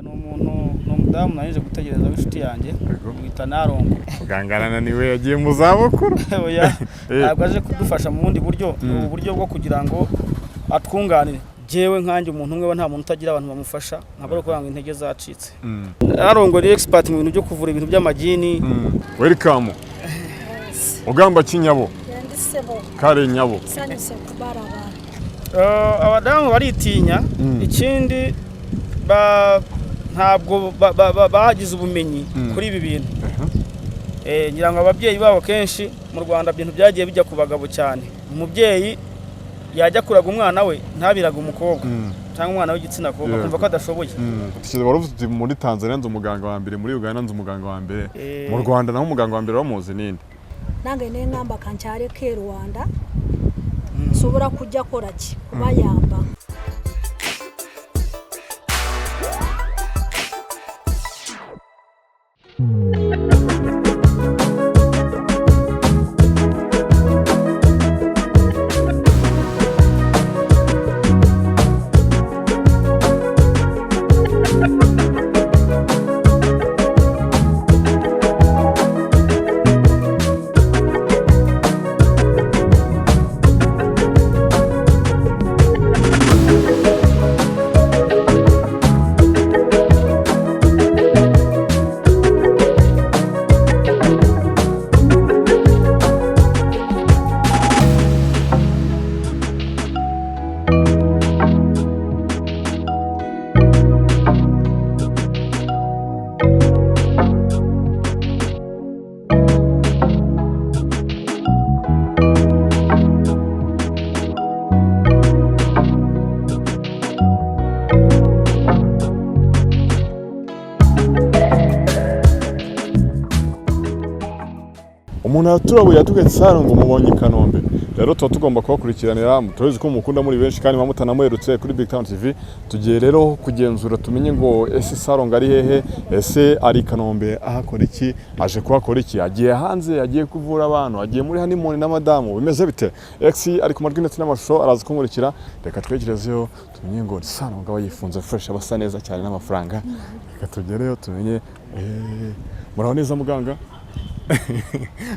Ni umuntu, ni umudamu narije gutegereza w'inshuti yanjye. Yego. Mwita Narongo. Muganga arananiwe, yagiye mu zabukuru. Oya, ntabwo aje kudufasha mu bundi buryo, ni uburyo bwo kugira ngo atwunganire. Jewe nkanjye umuntu umwe we, nta muntu utagira abantu bamufasha, ntabwo ari ukuvuga ngo intege zacitse. Narongo ni expert mu bintu byo kuvura ibintu by'amagini. Welcome. Ugamba kinyabo? Yanditsebo. Kare nyabo. Sanyuse kubaraba. Abadamu baritinya. Ikindi ntabwo bagize ubumenyi kuri ibi bintu. Ngira ngo ababyeyi babo kenshi mu Rwanda ibintu byagiye bijya ku bagabo cyane. Umubyeyi yajya kuraga umwana we ntabiraga umukobwa cyangwa umwana w'igitsina kobwa, akumva ko adashoboye. Tukize wari uvuze uti muri Tanzania nzi umuganga wa mbere, muri Uganda nzi umuganga wa mbere. Mu Rwanda naho umuganga wa mbere bamuzi ninde? Nange neŋŋamba kankyaleko e Rwanda, nsobola kujja kola ki kubayamba. Umuntu araturabuye yatugetse saro ngo mubonye i Kanombe. Rero tuba tugomba kubakurikiranira, turabizi ko mukunda muri benshi kandi muba mutanamuherutse kuri Big Town TV. Tugiye rero kugenzura tumenye ngo ese Sarongo ari hehe, ese ari i Kanombe ahakora iki, aje kuhakora iki, agiye hanze, agiye kuvura abantu, agiye muri honeymoon na madamu, bimeze bite? X ari ku majwi ndetse n'amashusho araza kunkurikira. Reka twegerezeyo tumenye ngo Sarongo aba yifunze fresh, aba asa neza cyane n'amafaranga. Reka tugereyo tumenye. Muraho neza muganga?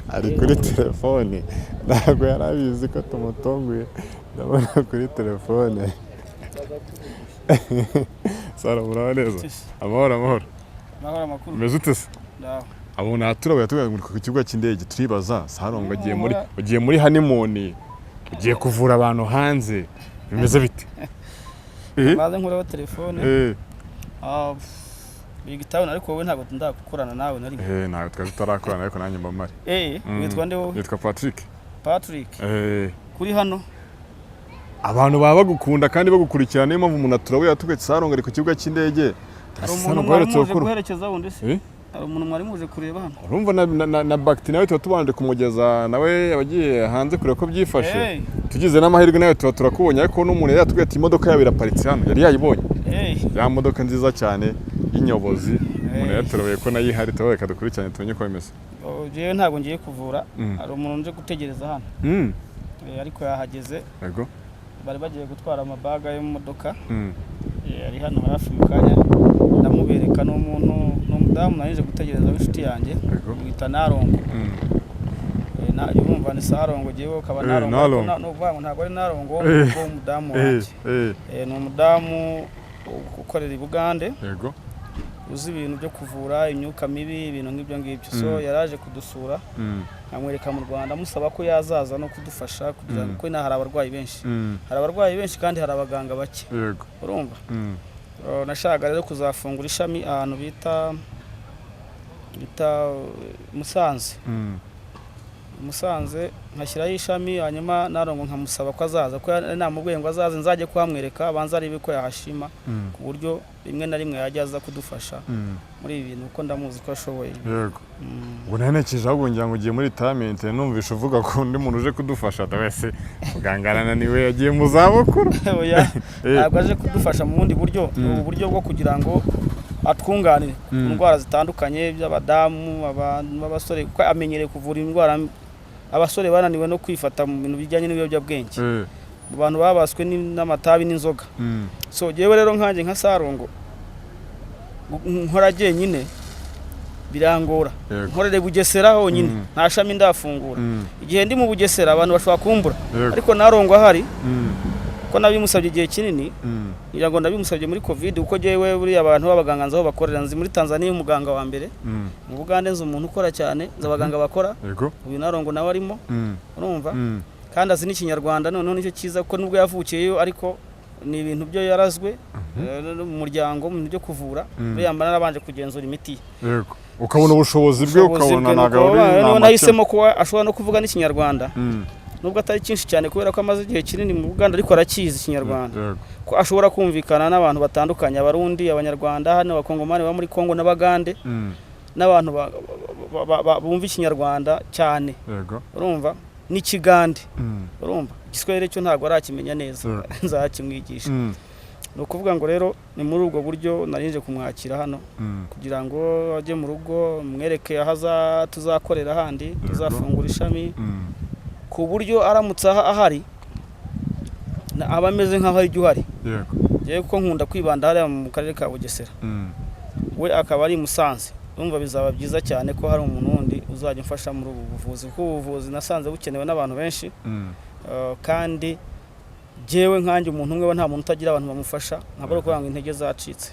Ari kuri telefone, ntabwo yari abizi ko tumutunguye. Ndabona kuri telefone. Sara, muraho neza? Amahoro, amahoro. Amahoro, amakuru? Umeze ute se? Ndaho. Abo naturabuye tugana ku kibuga cy'indege, turibaza Sarongo agiye muri ugiye muri honeymoon, ugiye kuvura abantu hanze, bimeze bite? Maze nkureho telefone. Big Town, ariko wowe ntabwo ndagukorana nawe na rimwe. Ntabwo twari tutarakorana, ariko nanjye mba mpari. Witwa nde wowe? Nitwa Patrick. Patrick. Kuri hano. Abantu baba bagukunda kandi bagukurikirana, niyo mpamvu umuntu aturabuye yatugetse Sarongo ari ku kibuga cy'indege. Hari umuntu Sarongo mwari aherutse muje gukora guherekeza wundi se? Eh? Hari umuntu mwari muje kureba hano? Urumva na Bagiti nawe tuba tubanje kumugeza, nawe abagiye hanze kureba ko byifashe. Tugize n'amahirwe nawe tuba turakubonye, ariko n'umuntu yari yatubwiye ati imodoka yabo iraparitse hano, yari yayibonye. Ya modoka nziza cyane y'inyobozi, umuntu yaturabuye ko nayo ihari, tuba reka dukurikirane tumenye uko bimeze. Oh, jewe ntabwo ngiye kuvura. Hari umuntu nje gutegereza hano. Ariko yahageze. Yego. Bari bagiye gutwara amabaga yo mu modoka. Ari hano hafi, mu kanya ndamubereka. Ni umuntu, ni umudamu narije gutegereza w'inshuti yanjye. Yego. Mwita Narongo. Urumva ni Sarongo, jewe ukaba Narongo, ariko Narongo. ni ukuvuga ngo ntabwo ari Narongo w'umudamu wanjye. Ni umudamu ukorera i Bugande. Yego. Uzi ibintu byo kuvura imyuka mibi, ibintu nk'ibyo ngibyo. So yaraje kudusura, amwereka mu Rwanda, amusaba ko yazaza no kudufasha kugira ngo, kuko inaha hari abarwayi benshi. Hari abarwayi benshi kandi hari abaganga bake. Yego. Urumva? Nashakaga rero kuzafungura ishami ahantu bita Musanze. Musanze nkashyiraho ishami, hanyuma Narongo nkamusaba ko azaza, ko namubwiye ngo azaze nzajye kuhamwereka, abanze arebe ko yahashima, ku buryo rimwe na rimwe yajya aza kudufasha muri ibi bintu, kuko ndamuzi ko ashoboye. Yego. Ubwo nanekeje ahubwo ngira ngo ugiye muri retirement, numvishe uvuga ko undi muntu uje kudufasha wese muganga arananiwe, yagiye mu zabukuru. Oya, ntabwo aje kudufasha mu bundi buryo, ni uburyo bwo kugira ngo atwunganire ku ndwara zitandukanye by'abadamu, abantu b'abasore, kuko amenyereye kuvura indwara abasore bananiwe no kwifata mu bintu bijyanye n'ibiyobyabwenge, mu bantu babaswe n'amatabi n'inzoga. So jewe rero nkanjye nka Sarongo Nkora jyenyine birangora. Nkorere Bugesera honyine, nta shami ndafungura. Igihe ndi mu Bugesera abantu bashobora kumbura, ariko Narongo ahari, ko nabimusabye igihe kinini. Ngira ngo ndabimusabye muri Covid, kuko jyewe buriya abantu b'abaganga nzi aho bakorera. Nzi muri Tanzania umuganga wa mbere, mu Bugande nzi umuntu ukora cyane, nzi abaganga bakora. Uyu Narongo nawe arimo, urumva, kandi azi n'Ikinyarwanda. Noneho nicyo cyiza, kuko nubwo yavukiyeyo ariko ni ibintu byo yarazwe no mu muryango, mu bintu byo kuvura. Buriya mba narabanje kugenzura imiti ye. Yego, ukabona ubushobozi bwe, Ubushobozi ukabona bwe, ntabwo nuko ari niho nta nahisemo kuba ashobora no kuvuga n'Ikinyarwanda, nubwo atari cyinshi cyane kubera ko amaze igihe kinini mu Buganda, ariko arakizi Ikinyarwanda, ko ashobora kumvikana n'abantu batandukanye: Abarundi, Abanyarwanda hano, Abakongomani baba muri Kongo n'Abagande, n'abantu bumva Ikinyarwanda cyane, urumva, n'Ikigande. Urumva, Igiswahili cyo ntabwo arakimenya neza, nzakimwigisha. Ni ukuvuga ngo rero ni muri ubwo buryo narinje kumwakira hano, kugira ngo ajye mu rugo, mwereke aho tuzakorera handi, tuzafungura ishami, ku buryo aramutse ahari aba ameze nk'aho ari uhari. Njyewe kuko nkunda kwibanda hariya mu karere ka Bugesera, we akaba ari i Musanze. Urumva bizaba byiza cyane ko hari umuntu wundi uzajya umfasha muri ubu buvuzi, kuko ubu buvuzi nasanze bukenewe n'abantu benshi. Kandi jyewe nkanjye umuntu umwe we, nta muntu utagira abantu bamufasha, ntabwo ari ukuvuga ngo intege zacitse.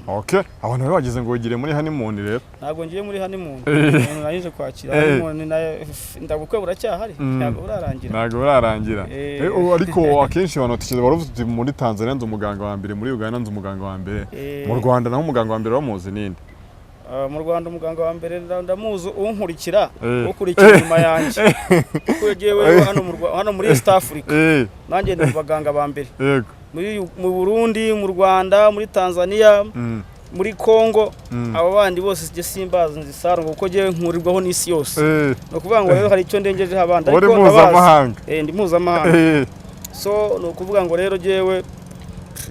Okay, abantu bari bagize ngo wigire muri honeymoon rero. Ntabwo ngiye muri honeymoon. Umuntu narije kwakira honeymoon nayo, ndabukwe buracyahari, ntabwo burarangira. Ntabwo burarangira. Ariko akenshi abantu batekereza, baravuze uti muri Tanzania nzi umuganga wa mbere, muri Uganda nzi umuganga wa mbere, mu Rwanda naho umuganga wa mbere bamuzi ninde? Ah, mu Rwanda umuganga wa mbere ndamuzi, unkurikira, ukurikira inyuma yanjye, kuko jyewe hano hano muri East Africa nanjye ndi mu baganga ba mbere. Mu Burundi, mu Rwanda, muri Tanzania, muri Congo, abo bandi bose njye simbazi, nzi Sarongo, kuko jyewe nkurirwaho n'isi yose. Ni ukuvuga ngo rero hari icyo ndengejeho abandi, Uri ariko ndabazi. mpuzamahanga. Ndi mpuzamahanga. So ni ukuvuga ngo rero jyewe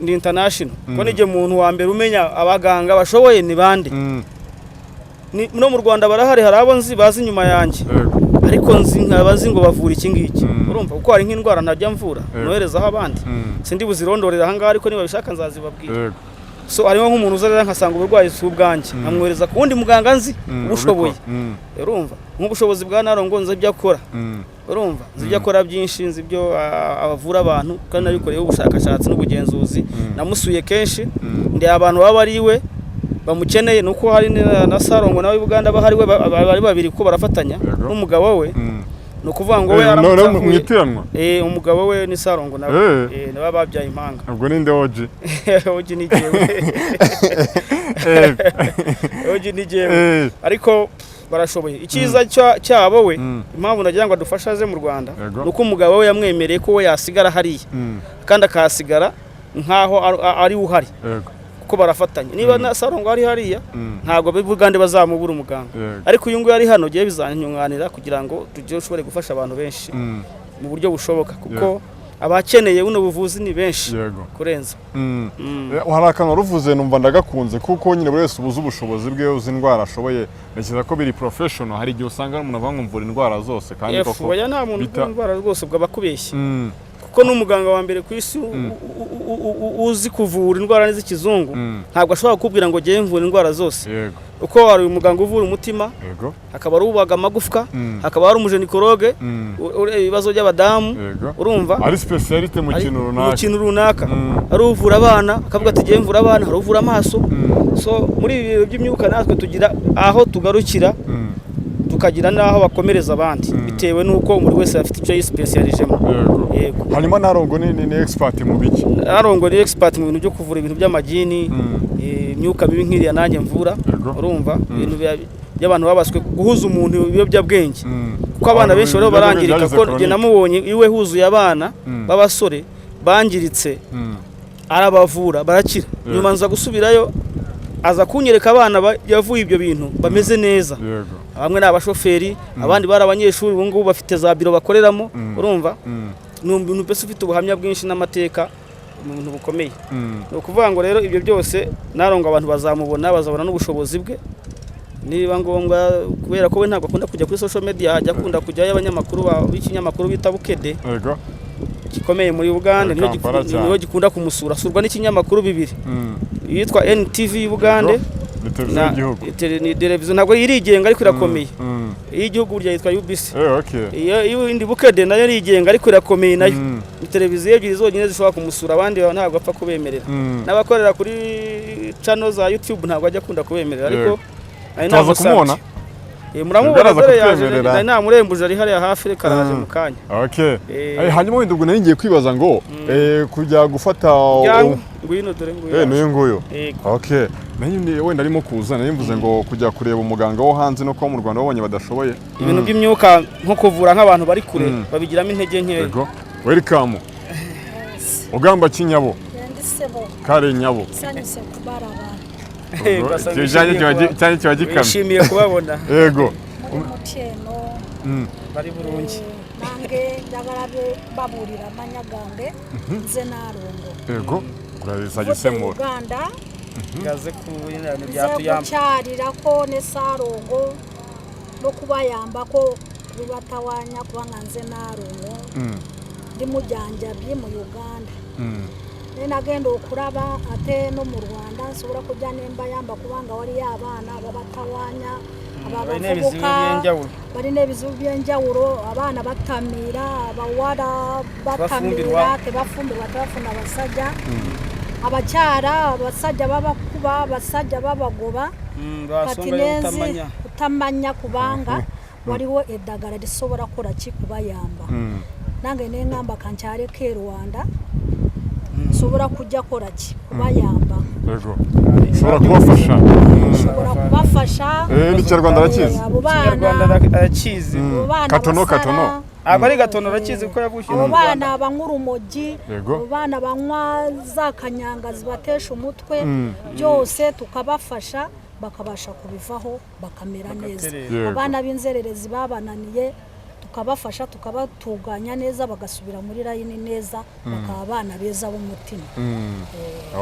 ndi international, ko nijye muntu wa mbere umenya abaganga bashoboye ni bande. No mu Rwanda barahari, hari abo nzi bazi inyuma yanjye, ariko nzi nkabazi ngo bavura iki ngiki. Urumva, kuko hari nk'indwara ntajya mvura, noherezaho abandi. Sindi buzirondorera ahangaha, ariko niba bishaka nzazibabwira. So harimo nk'umuntu uza rero nkasanga uburwayi si ubwanjye, nkamwohereza ku wundi muganga nzi ubushoboye. Urumva, nk'ubushobozi bwa Narongo, nzi ibyo akora. Urumva, nzi ibyo akora byinshi, nzi ibyo avura abantu, kandi nabikoreyeho ubushakashatsi n'ubugenzuzi. Namusuye kenshi, ndi abantu baba ari iwe bamukeneye. Nuko hari na Sarongo nawe i Buganda bahari, we bari babiri kuko barafatanya n'umugabo we. Ni ukuvuga ngo we aramutse Noneho ahuye- mwitiranwa. Umugabo we ni Sarongo nawe. Nabo babyaye impanga. Ubwo ninde OG? OG ni jyewe. OG ni jyewe. Ariko barashoboye. Icyiza cyabo we, impamvu nagira ngo adufashe aze mu Rwanda, ni uko umugabo we yamwemereye ko we yasigara hariya, kandi akahasigara nk'aho ari we uhari, kuko barafatanya. Niba na Sarongo ari hariya, ntabwo ab'i Bugande bazamubura umuganga. Ariko uyu nguyu ari hano, giye bizanyunganira kugira ngo tugire ushobore gufasha abantu benshi mu buryo bushoboka, kuko abakeneye buno buvuzi ni benshi kurenza. Hari akantu waruvuze numva ndagakunze, kuko nyine buri wese ubuze ubushobozi bwe, uzi indwara ashoboye. Ntekereza ko biri professional. Hari igihe usanga umuntu avuga ngo mvura indwara zose, kandi koko Oya, nta muntu uvura indwara rwose, ubwo aba akubeshye, kuko n'umuganga wa mbere ku isi uzi kuvura indwara z'ikizungu ntabwo ashobora kukubwira ngo ngewe mvura indwara zose, kuko hari umuganga uvura umutima, hakaba ari ubaga amagufwa, hakaba hari umugynécologue ureba ibibazo by'abadamu. Urumva, ari spécialiste mu kintu mu runaka. kintu runaka. Hari uvura abana akavuga ati ngewe mvura abana, hari uvura amaso. So muri ibi bintu by'imyuka natwe tugira aho tugarukira, tukagira n'aho bakomereza abandi, bitewe n'uko buri wese afite icyo yisipesiyarijemo. Yego. Hanyuma Narongo ni expert mu biki? Narongo ni expert mu bintu byo kuvura ibintu by'amagini, imyuka mibi nk'iriya nanjye mvura. Urumva, ibintu by'abantu babaswe guhuza umuntu ibiyobyabwenge, kuko abana Abantu benshi bariho ibiyobyabwenge barangirika, byagize kuko njye chronique. namubonye iwe huzuye abana b'abasore bangiritse, arabavura barakira. Nyuma nza gusubirayo, aza kunyereka abana yavuye ibyo bintu bameze neza. Bamwe ni abashoferi, abandi bari abanyeshuri, ubu ngubu bafite za biro bakoreramo. Urumva, ni umuntu mbese ufite ubuhamya bwinshi n'amateka mu bintu bukomeye. Ni ukuvuga ngo rero ibyo byose Narongo abantu bazamubona, bazabona n'ubushobozi bwe niba ngombwa, kubera ko we ntabwo akunda kujya kuri social media, ajya akunda kujyayo abanyamakuru b'ikinyamakuru bita Bukede gikomeye muri Uganda, Kampala cyane. niho gikunda kumusura. Asurwa n'ikinyamakuru bibiri. Iyitwa NTV y'Ubugande. Ni televiziyo y'igihugu. Ni televiziyo, ntabwo irigenga ariko irakomeye. Iy'igihugu burya yitwa UBC. Okay. Iyo indi Bukede nayo irigenga ariko irakomeye nayo. Ni televiziyo ebyiri zonyine zishobora kumusura, abandi ntabwo apfa kubemerera. N'abakorera kuri channel za YouTube ntabwo ajya akunda kubemerera, ariko nari Turaza namusabye. kumubona? Muramubona. Araza Dore yaje. kutwemerera. Nari namurembuje, ari hariya hafi, reka araje mu kanya. Okay. Hanyuma wenda ubwo nari ngiye kwibaza ngo kujya gufata Cyangwa ngwino, dore nguyu. N'uyu nguyu. Yego. Okay. Nayo wenda arimo kuza, nari mvuze ngo kujya kureba umuganga wo hanze no kuba mu Rwanda babonye badashoboye. Ibintu by'imyuka, nko kuvura nk'abantu bari kure, babigiramo intege nkeya. Yego. Welcome. Ugamba kinyabo, Yandisebo. Kare nyabo. Nsanyuse kubaraba. Basa Icyo cyanjye cyanjye kiba gikamye. Wishimiye kubabona. Yego. Muri mutyeno. Bari burungi. Nange njagala babuulira amanya gange, nze Naalongo. Yego. Urabizajya Nvudde usemura. Uganda. Gaze ku bintu Nze byatuyamba. kukyalirako ne Saalongo n'okubayambako kubibatawanya, kubanga nze Naalongo ndi mujanjabi mu Uganda. Naye nagenda okulaba ate no mu Rwanda nsobola kujja nembayamba, kubanga waliyo abaana ababatawanya, Balina ebizibu abavubuka by'enjawulo. Balina ebizibu by'enjawulo, abaana batamiira, abawala batamiira. Tebafumbirwa. Tebafumbirwa, tebafuna basajja, abakyala abasajja babakuba, abasajja babagoba. Kati Basonga nenzi y'obutamanya. kutamanya, kubanga waliwo eddagala lisobola kukola ki? Kubayamba. Nange neŋŋamba kankyaleko e Rwanda, nsobola kujja kola ki? Kubayamba. Yego. Ushobora kubafasha. Nsobola kubafasha. N'ikinyarwanda arakizi. Abo Ikinyarwanda baana arakizi. abo baana Katono, basara, katono. Ntabwo ari gatono, arakizi kuko yavukiye abo mu Rwanda. baana banywa urumogi, abo baana banywa za kanyanga zibatesha umutwe, byose tukabafasha bakabasha kubivaho bakamera neza. Bagaterera. Abana b'inzererezi babananiye tukabafasha, tukabatunganya neza, bagasubira muri line neza, bakaba abana beza b'umutima.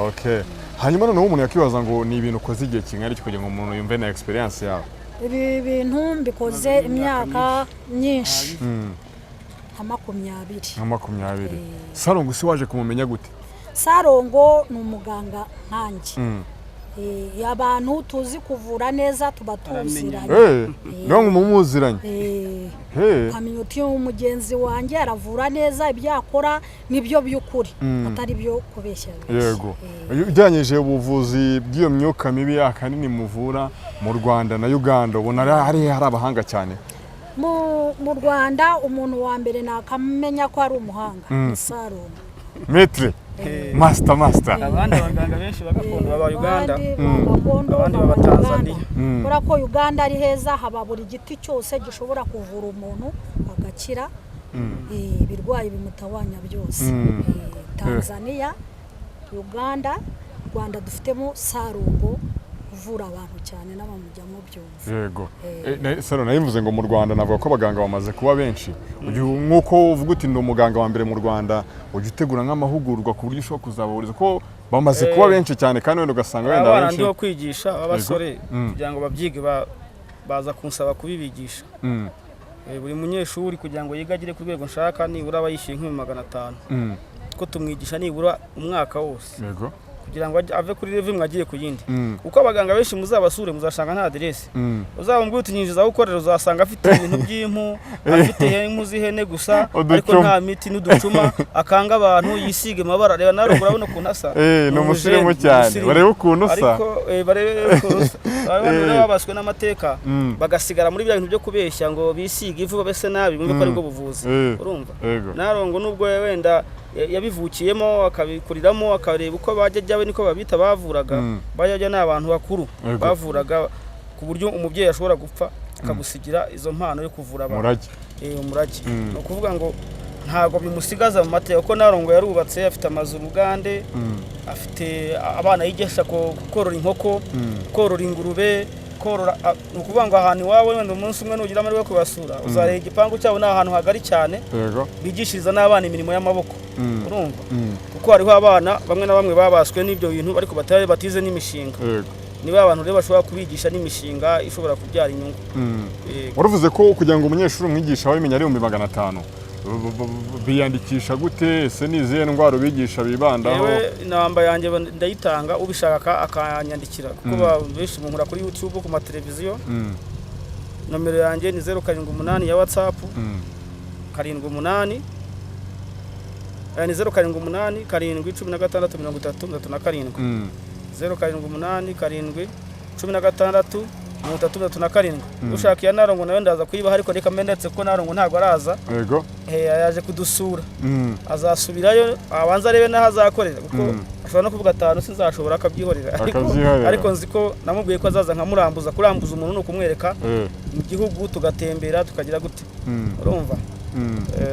Okay. Hanyuma noneho umuntu yakibaza ngo ni ibintu ukoze igihe kingana iki kugira ngo umuntu yumve na experience yawe? Ibi bintu mbikoze imyaka myinshi, nka 20. Nka 20. Sarongo se waje kumumenya gute? Sarongo ni umuganga nkanjye. Abantu tuzi kuvura neza tuba tuziranye. Niyo ngo mumuziranye. Ukamenya uti mugenzi wanjye aravura neza, ibyo akora nibyo by'ukuri, atari byo kubeshya benshi. Ugereranyije ubuvuzi bw'iyo myuka mibi akanini muvura mu Rwanda na Uganda, ubona hari abahanga cyane? Mu Rwanda umuntu wa mbere nakamenya ko ari umuhanga ni Sarongo. Maître, master, master. Abandi abaganga benshi ba gakondo baba Uganda. Abandi ba gakondo Abandi baba baba Tanzania. Uganda. Kubera ko Uganda ari heza, haba buri giti cyose gishobora kuvura umuntu agakira ibirwayi bimutawanya byose. Tanzania, Uganda, Rwanda dufitemo Sarongo uvura abantu cyane n'abamujya mubyumva. Yego. Saro, nayivuze ngo mu Rwanda navuga ko abaganga bamaze kuba benshi. Nk'uko uvuga uti ndi umuganga wa mbere mu Rwanda, ujya utegura nk'amahugurwa ku buryo ushobora kuzabahuriza ko bamaze kuba benshi cyane, kandi wenda ugasanga wenda Abana benshi ndiho kwigisha b'abasore kugira ngo babyige, baza kunsaba kubibigisha. Buri munyeshuri kugira ngo yige agere ku rwego nshaka, nibura aba yishyuye nk'ibihumbi 500, ko tumwigisha nibura umwaka wose kugira ngo ave kuri level imwe agiye ku yindi, kuko abaganga benshi muzabasure muzasanga nta aderesi. Uzababwira uti nyinjiza aho ukorera, uzasanga afite ibintu by'impu, afite impu z'ihene gusa, ariko Uducuma. nta miti n'uducuma, akanga abantu, yisiga amabara. Reba nawe urabona ukuntu asa. Ni umusirimu umujene, cyane. umusirimu. Barebe ukuntu usa. Ariko barebe ukuntu usa. Abantu rero babaswe n'amateka, bagasigara muri bya bintu byo kubeshya ngo bisige ivu babese nabi, bumve ko aribwo buvuzi. Urumva? Yego. Narongo nubwo wenda yabivukiyemo, akabikuriramo, akareba uko bajya ajya niko babita bavuraga. Bajya ajya ni abantu bakuru bavuraga ku buryo umubyeyi ashobora gupfa akagusigira izo mpano yo kuvura abantu. Umurage. Umurage. Ni ukuvuga ngo ntabwo bimusigaza mu mateka, kuko Narongo yarubatse, afite amazu mu Bugande, afite abana yigisha korora inkoko, korora ingurube, korora ni ukuvuga ngo ahantu iwawe wenda umunsi umwe nugira amahirwe yo kubasura, uzareba igipangu cyabo, ni ahantu hagari cyane, bigishiriza n'abana imirimo y'amaboko. Urumva? Kuko hariho abana bamwe na bamwe babaswe n'ibyo bintu ariko batari batize n'imishinga. Niba abantu rero bashobora kubigisha n'imishinga ishobora kubyara inyungu. Yego. Waravuze ko kugira ngo umunyeshuri umwigisha wabimenya ari 500,000. Biyandikisha gute? Ese ni izihe ndwara ubigisha bibandaho? Yewe, inamba yanjye ndayitanga, ubishaka akanyandikira, kuko benshi munkura kuri YouTube, ku mateleviziyo. Nomero yanjye ni 078 ya WhatsApp, 78, ni 078 7 16 30 37. 078 7 16 30 37. Ushaka iya Narongo nayo ndaza kuyibaha, ariko reka mbe ndetse kuko Narongo ntabwo araza. Yaje kudusura, azasubirayo abanza arebe n'aho azakorera, kuko ashobora no kuvuga atanu sinzashobora, akabyihorera, ariko, Akabyihorera. ariko nzi ko namubwiye ko azaza nkamurambuza. Kurambuza umuntu ni ukumwereka mu gihugu, tugatembera, tukagira gute, urumva?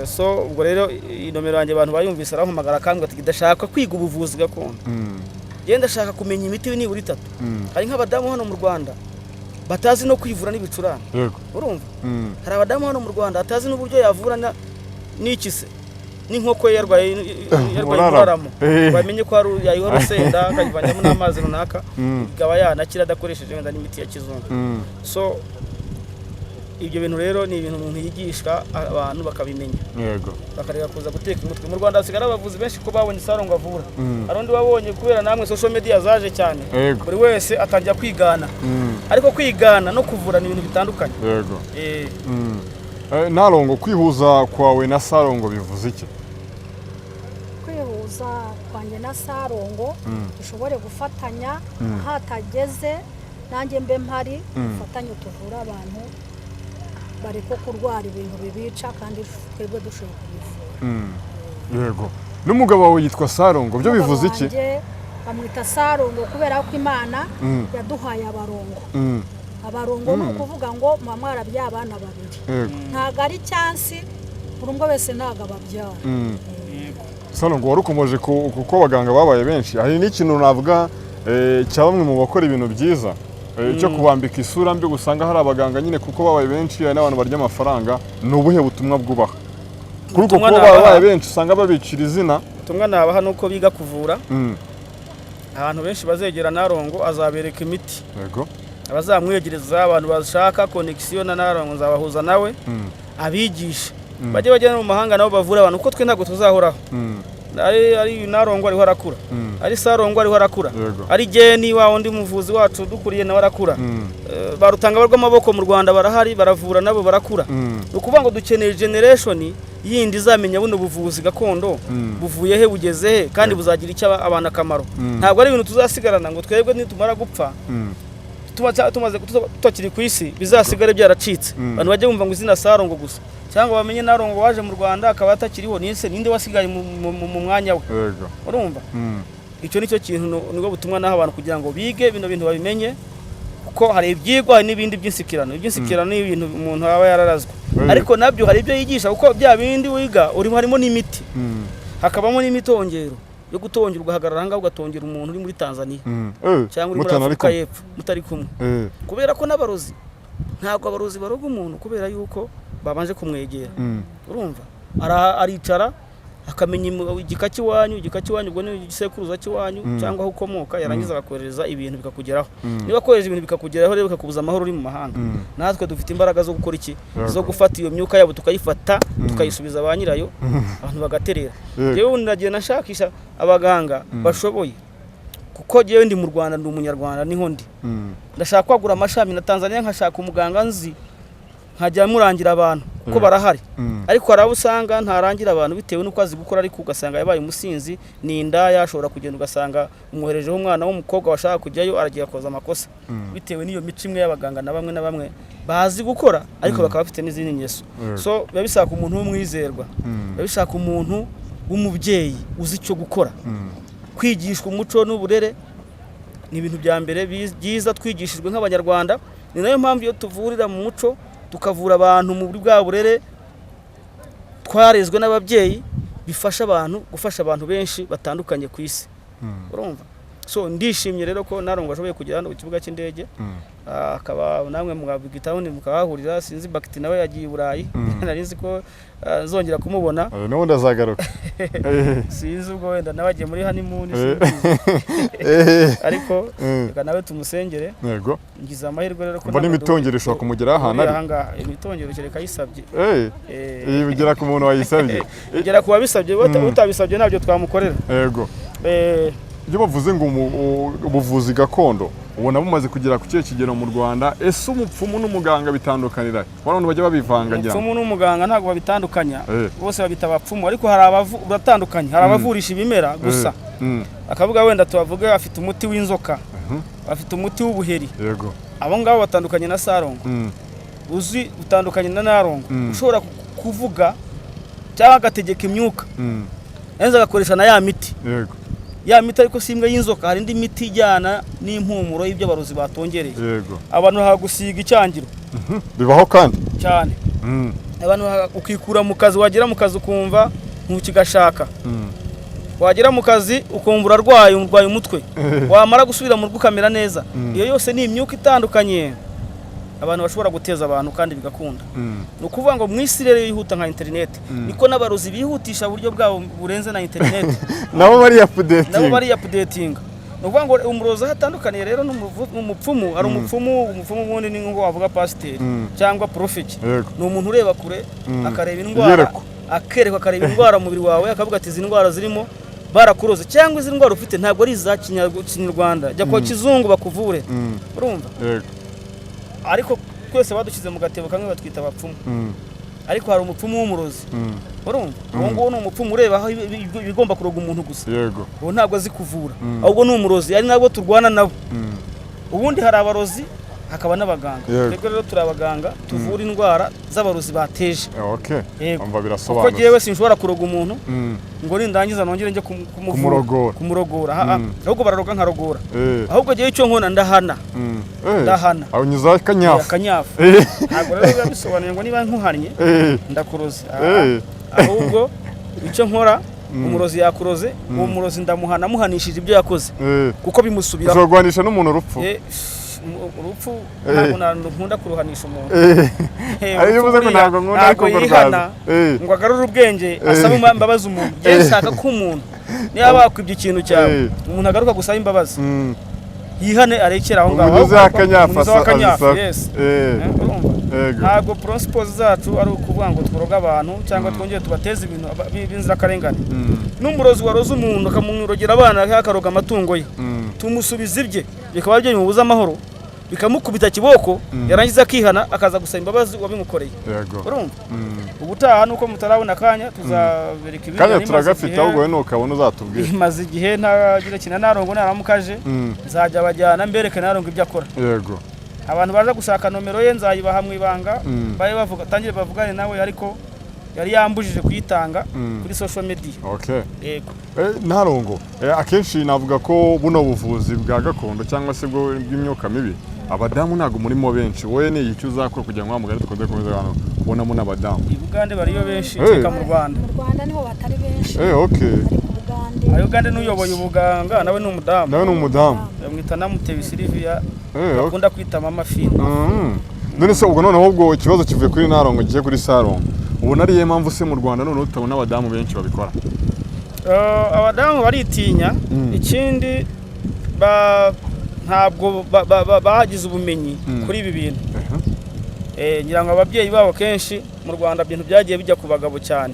So ubwo rero iyi nomero yanjye abantu bayumvise, arampamagara akambwira ati: "Ndashaka kwiga ubuvuzi gakondo, ngenda ndashaka kumenya imiti nibura itatu." Hari nk'abadamu hano mu Rwanda batazi no kwivura n'ibicurane. Urumva? Hari abadamu hano mu Rwanda batazi n'uburyo yavura n'iki se, n'inkoko ye yarwaye Umuraramo. umuraramo, bamenye ko hari yayiha urusenda akayivangamo n'amazi runaka, ikaba yanakira adakoresheje wenda n'imiti ya kizungu. So ibyo bintu rero ni ibintu umuntu yigisha abantu bakabimenya, bakareka kuza guteka umutwe. Mu Rwanda hasigara abavuzi benshi ko babonye Sarongo avura. Hari undi wabonye kubera namwe social media zaje cyane, buri wese atangira kwigana, ariko kwigana no kuvura ni ibintu bitandukanye. Narongo, kwihuza kwawe na Sarongo bivuze iki? Kwihuza kwanjye na Sarongo, dushobore gufatanya aho atageze nanjye mbe mpari, dufatanye tuvure abantu, bareke kurwara ibintu bibica kandi twebwe dushobora kubivura. Yego, n'umugabo wawe yitwa Sarongo, byo bivuze iki? Umugabo wanjye bamwita Sarongo kubera ko Imana yaduhaye abarongo. Abarongo ni ukuvuga ngo muba mwarabyaye abana babiri. Ntabwo ari cyansi, buri umwe wese ntabwo ababyara. Sarongo, wari ukomoje kuko abaganga babaye benshi, hari n'ikintu navuga cya bamwe mu bakora ibintu byiza cyo kubambika isura mbi. Usanga hari abaganga nyine kuko babaye benshi, hari n'abantu barya amafaranga. Ni ubuhe butumwa bwubaha kuri uko Ubutumwa kuba nabaha- babaye benshi usanga babicira izina? Ubutumwa nabaha ni uko biga kuvura. Abantu benshi bazegera Narongo, azabereka imiti. Abazamwegereza, abantu bashaka connexion na Narongo, nzabahuza nawe, abigishe, bajye bagenda no mu mahanga nabo bavura abantu, kuko twe ntabwo tuzahoraho. Ari Narongo ariho arakura, ari Sarongo ariho arakura, ari Geni wa wundi muvuzi wacu dukuriye nawe arakura. Ba rutanga rw'amaboko mu Rwanda barahari, baravura nabo barakura. Ni ukuvuga ngo dukeneye generation yindi izamenya buno buvuzi gakondo buvuye he, bugeze he, kandi buzagira icyo abantu akamaro. Ntabwo ari ibintu tuzasigarana ngo twebwe nitumara gupfa, tuba tumaze tutakiri ku isi, bizasigare byaracitse. Abantu bajye bumva ngo izina Sarongo gusa, cyangwa bamenye Narongo waje mu Rwanda akaba atakiriho, nise ninde wasigaye mu mwanya we? Urumva? Icyo nicyo kintu, nibwo butumwa naho abantu kugira ngo bige bino bintu babimenye, kuko hari ibyigwa, hari n'ibindi by'insikirano. Iby'insikirano ni ibintu umuntu aba yararazwe, ariko nabyo hari ibyo yigisha, kuko bya bindi wiga urimo harimo n'imiti, hakabamo n'imitongero yo gutongera, ugahagarara ahangaha ugatongera umuntu uri muri Tanzania cyangwa uri muri Mutana ari Afurika kumwe. y'Epfo mutari kumwe. Kubera ko n'abarozi, ntabwo abarozi baroga umuntu kubera yuko babanje kumwegera. Urumva, aricara akamenya igika cy'iwanyu, igika cy'iwanyu ubwo ni igisekuruza cy'iwanyu cyangwa aho ukomoka, yarangiza akakohereza ibintu bikakugeraho. Niba akohereje ibintu bikakugeraho rero, bikakubuza amahoro uri mu mahanga, natwe dufite imbaraga zo gukora iki? Zo gufata iyo myuka yabo, tukayifata, tukayisubiza ba nyirayo, abantu bagaterera. Yewe, ubu ndagenda nshakisha abaganga bashoboye, kuko jyewe ndi mu Rwanda, ndi umunyarwanda, niho ndi. Ndashaka kwagura amashami na Tanzania, nkashaka umuganga nzi nkajya murangira abantu, kuko barahari. Ariko hari abo usanga ntarangira abantu bitewe n'uko azi gukora, ariko ugasanga yabaye umusinzi, ni indaya, ashobora kugenda ugasanga umwoherejeho umwana w'umukobwa washaka kujyayo, aragiye akoza amakosa bitewe n'iyo mico imwe y'abaganga na bamwe na bamwe bazi gukora, ariko bakaba bafite n'izindi ngeso. So biba bisaba umuntu w'umwizerwa, biba bishaka umuntu w'umubyeyi uzi icyo gukora. Kwigishwa umuco n'uburere ni ibintu bya mbere byiza twigishijwe nk'abanyarwanda. Ni nayo mpamvu iyo tuvurira mu muco, tukavura abantu muri bwa burere twarezwe n'ababyeyi, bifasha abantu gufasha abantu benshi batandukanye ku isi. Urumva? So ndishimye rero ko Narongo ashoboye kugera hano ku kibuga cy'indege, akaba namwe mwa Big Town mukahahurira. Sinzi, Bakiti nawe yagiye i Burayi, nari nzi ko nzongera kumubona. N'ubundi azagaruka. Sinzi ubwo wenda nawe agiye muri honeymoon, simbizi. Ariko reka nawe tumusengere. Ngize amahirwe rero ko Mbona ntabwo imitongero ishobora kumugeraho ahantu ari. aha ngaha imitongero kereka ayisabye. Iyi bigera ku muntu wayisabye. Igera ku wabisabye, utabisabye ntabyo twamukorera. Iyo bavuze ngo ubuvuzi gakondo, ubona bumaze kugera ku kihe kigero mu Rwanda? Ese umupfumu n'umuganga bitandukanira he? Abantu bajya babivanga ngira ngo. Umupfumu n'umuganga ntabwo babitandukanya, bose babita abapfumu, ariko hari abavu batandukanye. Hari abavurisha ibimera gusa, akavuga wenda tubavuge afite umuti w'inzoka, afite umuti w'ubuheri. Abo ngabo batandukanye na Sarongo. Uzi utandukanye na Narongo, ushobora kuvuga cyangwa agategeka imyuka, yanze agakoresha na ya miti, ya miti ariko si imwe y'inzoka, hari indi miti ijyana n'impumuro y'ibyo abarozi batongereye. Abantu bahagusiga icyangiro. Bibaho kandi. Cyane. Abantu ukikura mu kazi, wagera mu kazi ukumva ntukigashaka, wagera mu kazi ukumva urarwaye, urwaye umutwe, wamara gusubira mu rugo ukamera neza. Iyo yose ni imyuka itandukanye abantu bashobora guteza abantu kandi bigakunda. Ni ukuvuga ngo mu isi rero yihuta nka interineti, niko n'abarozi bihutisha uburyo bwabo burenze na interineti. Nabo bari Nabo updating. bari updatinga. Ni ukuvuga ngo umurozi aho atandukaniye rero n'umupfumu, hari umupfumu. Umupfumu ubundi ni nko wavuga pasiteri cyangwa prophet. Ni umuntu ureba kure, akareba indwara, Iyerekwa. akerekwa, akareba indwara mu mubiri wawe, akavuga ati izi ndwara zirimo barakuroze, cyangwa izi ndwara ufite ntabwo ari iza kinyarwanda, jya kwa kizungu bakuvure. Urumva? Yego. Ariko twese badushyize mu gatebo kamwe, batwita abapfumu. Ariko hari umupfumu w'umurozi. Urumva, uwo nguwo ni umupfumu ureba aho ibigomba kuroga umuntu gusa. Uwo ntabwo azi kuvura, ahubwo ni umurozi, ari nabwo turwana nabo. Ubundi hari abarozi, hakaba n'abaganga. Twebwe rero turi abaganga, tuvura indwara z'abarozi bateje. Yego. Umva, Kuko birasobanutse. jyewe sinshobora kuroga umuntu ngo nindangiza nongere njye kumuvura. Kumurogora. Kumurogora. Ah, ah. Ahubwo bararoga nkarogora. Ahubwo jyewe icyo nkora, ndahana. Ndahana. Awunyuzaho akanyafu. Akanyafu. Ntabwo rero biba bisobanuye ngo niba nkuhannye ndakuroze. Ah, ahubwo icyo nkora, umurozi yakuroze, uwo murozi ndamuhana amuhanishije ibyo yakoze, kuko bimusubiraho. Ushobora guhanisha n'umuntu urupfu. Urupfu ntabwo nkunda kuruhanisha umuntu. Ariyo Urupfu uvuze ngo buriya ntabwo nkunda, ariko ntabwo ngo yihana rwaza. Ngo agarure ubwenge asabe imbabazi umuntu. Njyewe nshaka ko umuntu niba bakwibye ikintu cyawe, umuntu agaruka gusaba imbabazi, yihane, arekere aho ngaho. Umunyuzeho akanyafu. Umunyuzeho akanyafu. Azisaba. Yes. Urumva, ntabwo principles zacu ari ukuvuga ngo tworoge abantu cyangwa twongere tubateze ibintu b'inzirakarengane. N'umurozi waroze umuntu, akamurogera abana cyangwa akaroga amatungo ye, tumusubiza ibye, bikaba byo bimubuza amahoro, bikamukubita kiboko, yarangiza akihana, akaza gusaba imbabazi uwabimukoreye. Urumva, ubutaha nuko mutarabona akanya, tuzabereka ibindi. Kanya Nari maze turagafite. Ahubwo wowe nukabona uzatubwira. Maze igihe ntagira kintu. Narongo naramukaje, nzajya bajyana mbereke Narongo ibyo akora. Abantu baza gushaka nomero ye nzayibaha mu ibanga, babe bavuga, tangire bavugane nawe, ariko yari yambujije kuyitanga kuri social media. Yego. Ntarongo, akenshi navuga ko buno buvuzi bwa gakondo cyangwa se bwo bw'imyuka mibi, abadamu ntabwo murimo benshi. Wowe ni iki uzakora kugira ngo wa mugani dukunze gukomeza abantu kubonamo n'abadamu? I Bugande bariyo benshi, kereka mu Rwanda. Mu Rwanda niho batari benshi, ariko Ubugande. Ayo Ugande n'uyoboye ubuganga nawe ni umudamu. Nawe ni umudamu. Bamwita Namutebi Silvia, bakunda kwita Mama Fina. None se ubwo noneho ubwo ikibazo kivuye kuri Narongo kigiye kuri Sarongo, ubona ariyo mpamvu se mu Rwanda noneho tutabona abadamu benshi babikora? Abadamu baritinya. Ikindi ntabwo bagize ubumenyi kuri ibi bintu. Ngira ngo ababyeyi babo kenshi mu Rwanda ibintu byagiye bijya ku bagabo cyane.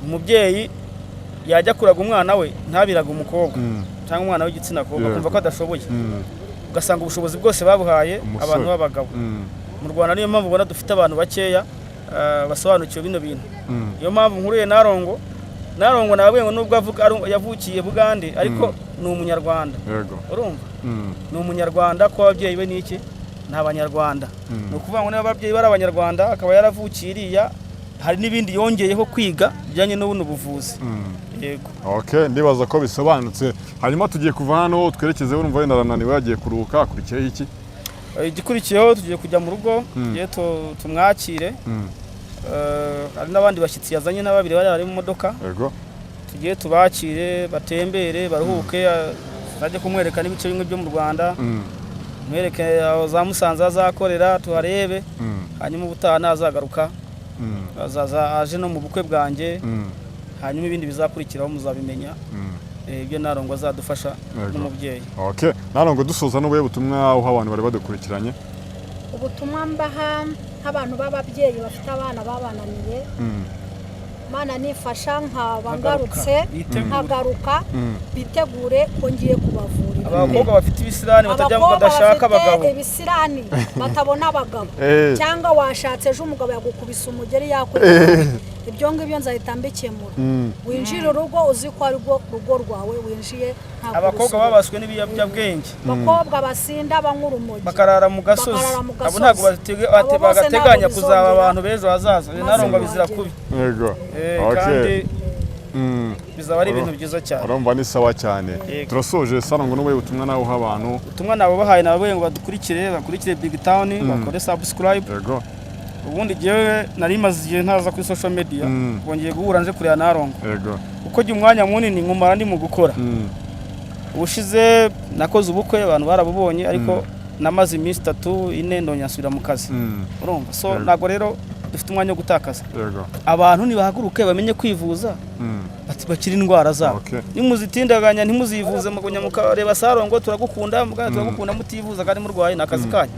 Umubyeyi yajya kuraga umwana we, ntabiraga umukobwa cyangwa umwana w'igitsina kobwa, akumva ko adashoboye, ugasanga ubushobozi bwose babuhaye Umusore. abantu b'abagabo. Mu Rwanda niyo mpamvu ubona dufite abantu bakeya basobanukiwe bino bintu. Niyo mpamvu nkuriye Narongo. Narongo nababwiye ngo nubwo avuga yavukiye Bugande, ariko ni umunyarwanda. Urumva, ni umunyarwanda ko ababyeyi be ni iki? Ni abanyarwanda. Ni ukuvuga ngo niba ababyeyi bari abanyarwanda, akaba yaravukiye iriya, hari n'ibindi yongeyeho kwiga bijyanye n'ubuno buvuzi. Yego. Okay, ndibaza ko bisobanutse. Hanyuma tugiye kuva hano twerekeze, urumva wenda arananiwe, yagiye kuruhuka, akurikiyeho iki? Igikurikiyeho tugiye kujya mu rugo, tugiye tumwakire. Hari n'abandi bashyitsi yazanye na babiri bari bari mu modoka. Tugiye tubakire, batembere, baruhuke. Tuzajya kumwereka n'ibice bimwe byo mu Rwanda, mwereke aho za Musanze azakorera tuharebe. Hanyuma ubutaha nazagaruka, azaza aje no mu bukwe bwanjye. Hanyuma ibindi bizakurikiraho muzabimenya, ibyo Narongo azadufasha nk'umubyeyi. Okay, Narongo, dusoza, n'ubuhe butumwa uha abantu bari badukurikiranye? Ubutumwa mbaha nk'abantu b'ababyeyi bafite abana babananiye, Mana nifasha nkaba Nkagaruka. ngarutse, Bitegure. nkagaruka, bitegure ko ngiye kubavurira. Abakobwa bafite ibisirani batajya Abakobwa badashaka bafite abagabo, ibisirani, batabona abagabo, cyangwa washatse ejo umugabo yagukubise umugeri, yakwiye, ibyo ngibyo nzahita mbikemura. Winjire urugo uzi ko ari rwo rugo rwawe winjiye, nta abakobwa kurusubira. Babaswe n'ibiyobyabwenge, Abakobwa basinda, banywa urumogi, bakarara mu gasozi, bakarara mu abo gasozi. ntabwo Abo bose bagateganya ntabwo kuzaba bizongera. abantu b'ejo hazaza. Maze Narongo bizira muhagere. kubi. Kandi bizaba ari ibintu byiza cyane. Urumva ni sawa cyane. Yego. Turasoje, Sarongo, n'ubuhe butumwa nawe uha abantu? Ubutumwa nababahaye, nababaye ngo badukurikire, bakurikire Big Town, bakore subscribe. Ubundi jyewe nari maze igihe ntaza kuri social media, bongeye guhura nje kureba Narongo, kuko jya umwanya munini nkumara ndi mu gukora. Ubushize nakoze ubukwe, abantu barabubonye, ariko namaze iminsi 3, 4, ndongera nsubira mu kazi. Urumva so, ntabwo rero dufite umwanya wo gutakaza. Abantu nibahaguruke bamenye kwivuza, bakire indwara zabo. Nimuzitindaganya ntimuzivuze, mugunya mukareba Sarongo turagukunda, muganga turagukunda, mutivuza kandi murwaye, ni akazi kanyu.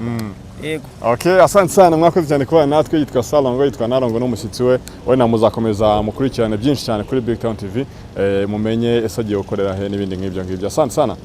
Yego. Okay, asante sana, mwakoze cyane kubana natwe. Yitwa Salongo, yitwa Narongo n'umushyitsi we. We na muzakomeza mukurikirane byinshi cyane kuri Big Town TV, mumenye ese agiye gukorera he n'ibindi nk'ibyo ngibyo. Asante sana.